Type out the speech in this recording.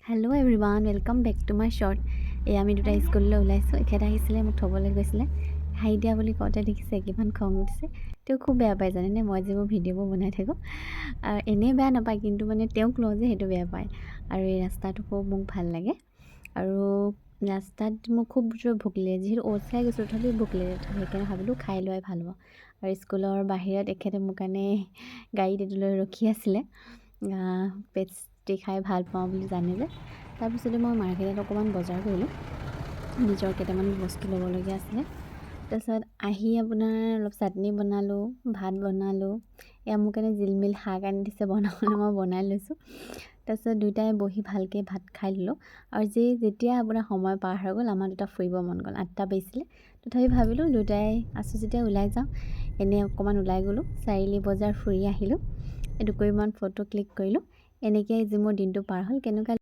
Hello everyone, welcome back to my short. এই আমি দুটা স্কুললৈ ওলাইছোঁ। এখেত আহিছিলে, মোক থ'বলৈ গৈছিলে। হাঁহি দিয়া বুলি কওঁতে দেখিছে কিমান খং উঠিছে। তেওঁ খুব বেয়া পায় জানেনে, মই যিবোৰ ভিডিঅ'বোৰ বনাই থাকোঁ। আৰু এনেই বেয়া নাপায়, কিন্তু মানে তেওঁক লওঁ যে সেইটো বেয়া পায়। আৰু এই ৰাস্তাটো খুব মোক ভাল লাগে। আৰু ৰাস্তাত মোক খুব জোৰ ভোক লাগিলে, যিহেতু অ'টছ খাই গৈছিলোঁ, তথাপিও ভোক লাগিলে। সেইকাৰণে ভাবিলোঁ খাই লোৱাই ভাল হ'ব। আৰু স্কুলৰ বাহিৰত এখেতে মোৰ কাৰণে গাড়ীত এইটো লৈ ৰখি আছিলে। পেষ্ট্ৰি খাই ভাল পাওঁ বুলি জানে যে। তাৰপিছতে মই মাৰ্কেটত অকণমান বজাৰ কৰিলোঁ, নিজৰ কেইটামান বস্তু ল'বলগীয়া আছিলে। তাৰপিছত আহি আপোনাৰ অলপ চাটনি বনালোঁ, ভাত বনালোঁ। এয়া মোৰ কাৰণে জিলমিল শাক আনি দিছে বনাবলৈ, মই বনাই লৈছোঁ। তাৰপিছত দুয়োটাই বহি ভালকৈ ভাত খাই ল'লোঁ। আৰু যেতিয়া আপোনাৰ সময় পাৰ হৈ গ'ল, আমাৰ দুটা ফুৰিব মন গ'ল। 8টা বাজিছিলে, তথাপি ভাবিলোঁ দুয়োটাই আছোঁ যেতিয়া ওলাই যাওঁ। এনেই অকণমান ওলাই গ'লোঁ, চাৰিআলি বজাৰ ফুৰি আহিলোঁ, দুকপিমান ফটো ক্লিক কৰিলোঁ। এনেকৈয়ে আজি মোৰ দিনটো পাৰ হ'ল। কেনেকুৱা